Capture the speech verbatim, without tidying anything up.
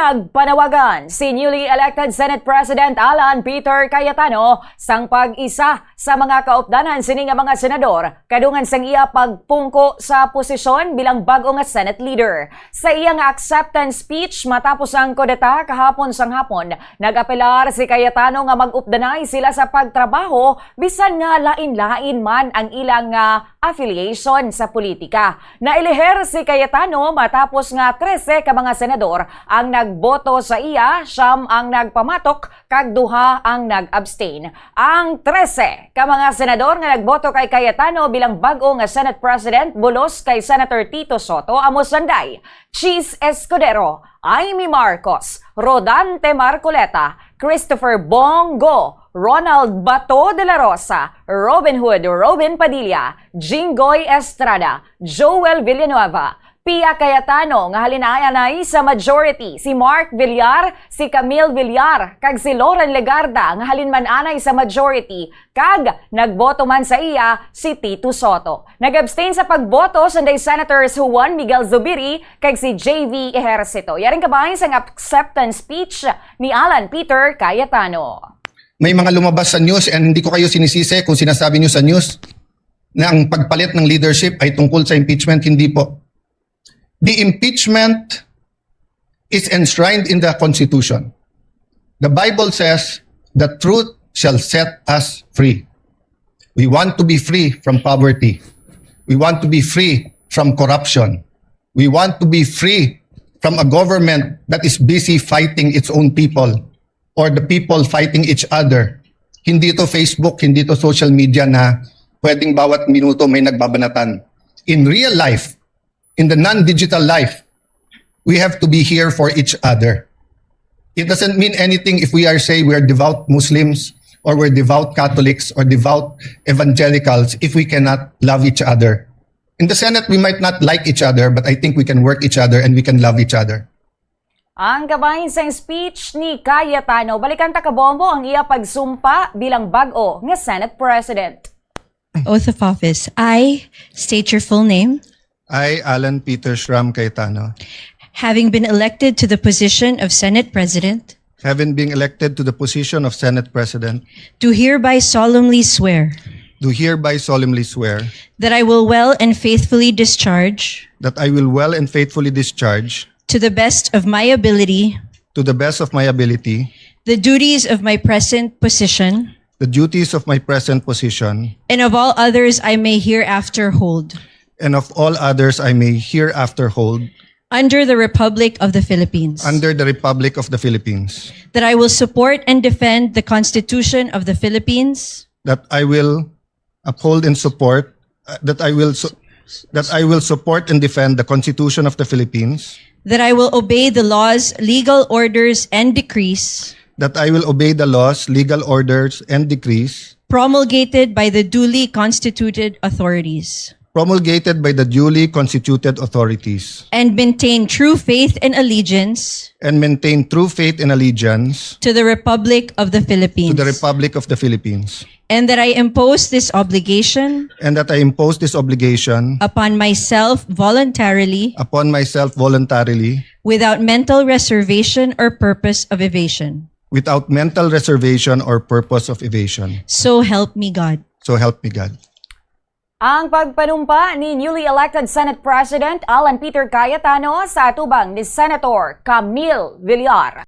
Nagpanawagan si newly elected Senate President Alan Peter Cayetano sang pag-isa sa mga kaupdanan sini nga mga senador kadungan sang iya pagpungko sa posisyon bilang bag-o nga Senate leader. Sa iya nga acceptance speech matapos ang kudeta kahapon sang hapon, nag-apelar si Cayetano nga mag-updanay sila sa pagtrabaho bisan nga lain-lain man ang ilang, ah, affiliation sa politika. Nailiher si Cayetano matapos nga trese ka mga senador ang nagboto sa iya, siyam ang nagpamatok, kag duha ang nag-abstain. Ang trese ka mga senador nga nagboto kay Cayetano bilang bag-o nga Senate President, bulos kay Senator Tito Soto, amo sanday, Chiz Escudero, Imee Marcos, Rodante Marcoleta, Christopher Bong Go, Ronald Bato de la Rosa, Robin Hood Robin Padilla, Jinggoy Estrada, Joel Villanueva, Pia Cayetano nga halin anay sa majority, si Mark Villar, si Camille Villar, kag si Loren Legarda nga halin man anay sa majority, kag nagboto man sa iya si Tito Soto. Nag-abstain sa pagboto sanday Senators Juan Miguel Zubiri kag si J V Ejercito. Yari ang kabahin sang acceptance speech ni Alan Peter Cayetano. May mga lumabas sa news, and hindi ko kayo sinisisi kung sinasabi niyo sa news na ang pagpalit ng leadership ay tungkol sa impeachment. Hindi po. The impeachment is enshrined in the Constitution. The Bible says, "The truth shall set us free." We want to be free from poverty. We want to be free from corruption. We want to be free from a government that is busy fighting its own people or the people fighting each other. Hindi to Facebook, hindi to social media na pwedeng bawat minuto may nagbabanatan. In real life, in the non-digital life, we have to be here for each other. It doesn't mean anything if we are, say, we are devout Muslims or we're devout Catholics or devout evangelicals if we cannot love each other. In the Senate, we might not like each other, but I think we can work each other and we can love each other. Ang kabahin sang speech ni Cayetano, balikan ta kabombo ang iya pagsumpa bilang bag-o nga Senate President. Oath of office. I state your full name. I, Alan Peter Schram Cayetano, Having been elected to the position of Senate President, having been elected to the position of Senate President, do hereby solemnly swear do hereby solemnly swear that I will well and faithfully discharge, that I will well and faithfully discharge, to the best of my ability, to the best of my ability, the duties of my present position the duties of my present position, and of all others I may hereafter hold and of all others I may hereafter hold under the Republic of the Philippines. Under the Republic of the Philippines, That I will support and defend the Constitution of the Philippines, that I will uphold and support, uh, that I will su- that I will support and defend the Constitution of the Philippines, that I will obey the laws, legal orders, and decrees that I will obey the laws, legal orders, and decrees promulgated by the duly constituted authorities, promulgated by the duly constituted authorities, and maintain true faith and allegiance and maintain true faith and allegiance to the Republic of the to Philippines, the Republic of the Philippines, and that I impose this obligation and that I impose this obligation upon myself voluntarily, upon myself voluntarily, without mental reservation or purpose of evasion. without mental reservation or purpose of evasion. So help me God. So help me God. Ang pagpanumpa ni newly elected Senate President Alan Peter Cayetano sa atubang ni Senator Camille Villar.